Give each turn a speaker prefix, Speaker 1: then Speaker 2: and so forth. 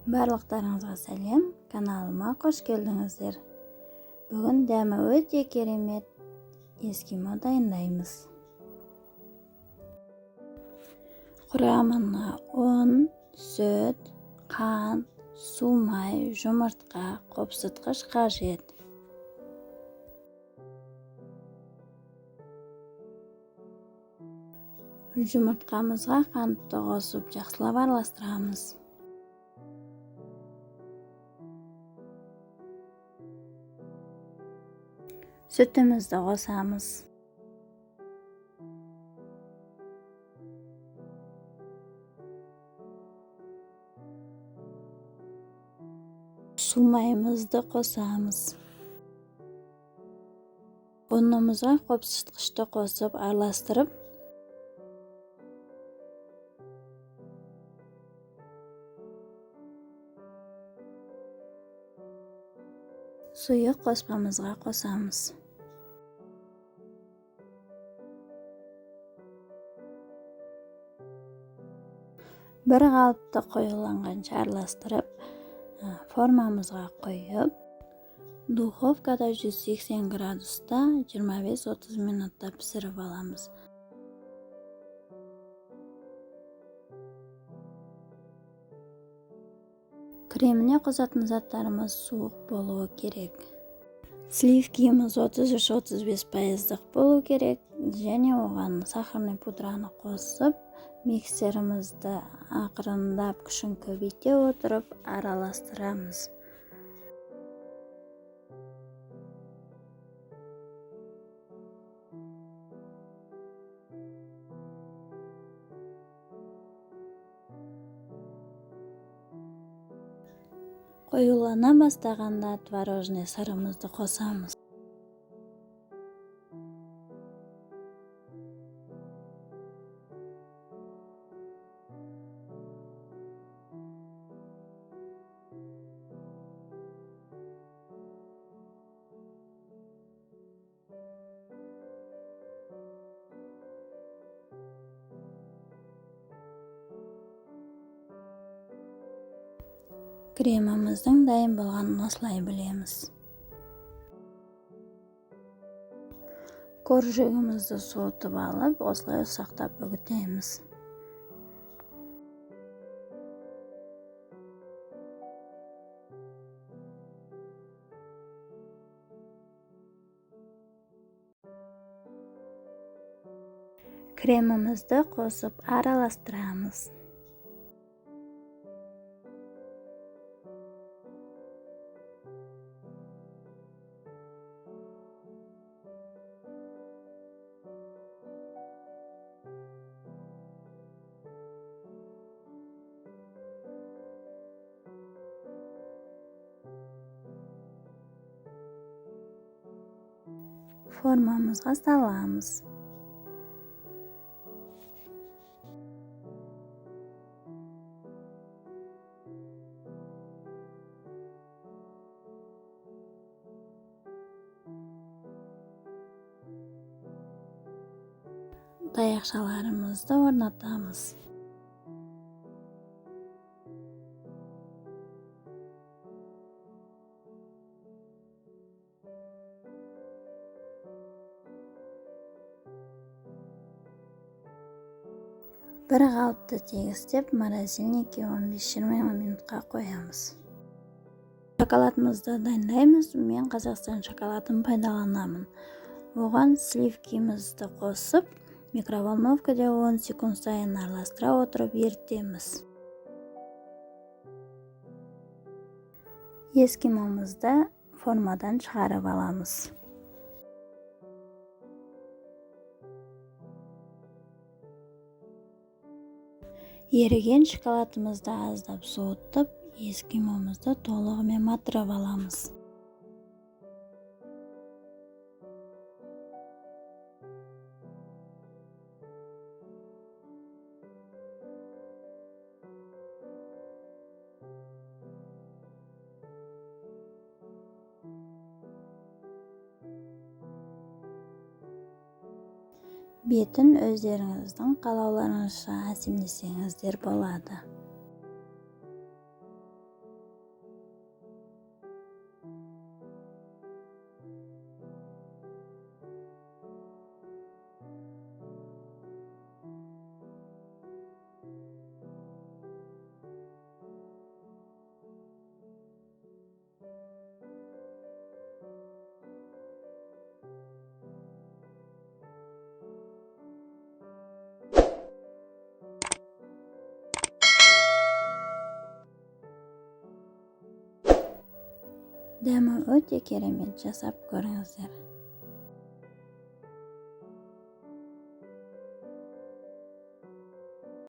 Speaker 1: Барлықтарыңызға сәлем, каналыма қош келдіңіздер. Бүгін дәмі өте керемет эскимо дайындаймыз. Құрамына ұн, сүт, қант, су май, жұмыртқа, қопсытқыш қажет. Жұмыртқамызға қантты қосып жақсылап араластырамыз. Сүтімізді қосамыз. Су майымызды қосамыз. Ұнымызға қопсытқышты қосып араластырып, сұйық қоспамызға қосамыз. Бір қалыпты қоюланғанша араластырып, формамызға құйып, духовкада 180 градуста 25-30 минутта пісіріп аламыз. Креміне қосатын заттарымыз суық болуы керек. Сливкиіміз 33-35 пайыздық болу керек және оған сахарный пудраны қосып, миксерімізді ақырындап күшін көбейте отырып араластырамыз. Қоюлана бастағанда творожный сырымызды қосамыз. Креміміздің дайын болғанын осылай білеміз. Коржигімізді суытып алып, осылай ұсақтап үгітеміз. Кремімізді қосып араластырамыз. Формамызға саламыз. Таяқшаларымызды орнатамыз. Бір қалыпты тегістеп, морозильникке 15-20 минутқа қоямыз. Шоколадымызды дайындаймыз. Мен Қазақстан шоколадын пайдаланамын. Оған сливкимізді қосып, микроволновкада 10 секунд сайын араластыра отырып ерітеміз. Эскимомызды формадан шығарып аламыз. Еріген шоколадымызды аздап суытып, эскимомызды толығымен матырып аламыз. Бетін өздеріңіздің қалауларыңызша әсемдесеңіздер болады. Дәмі өте керемет, жасап көріңіздер.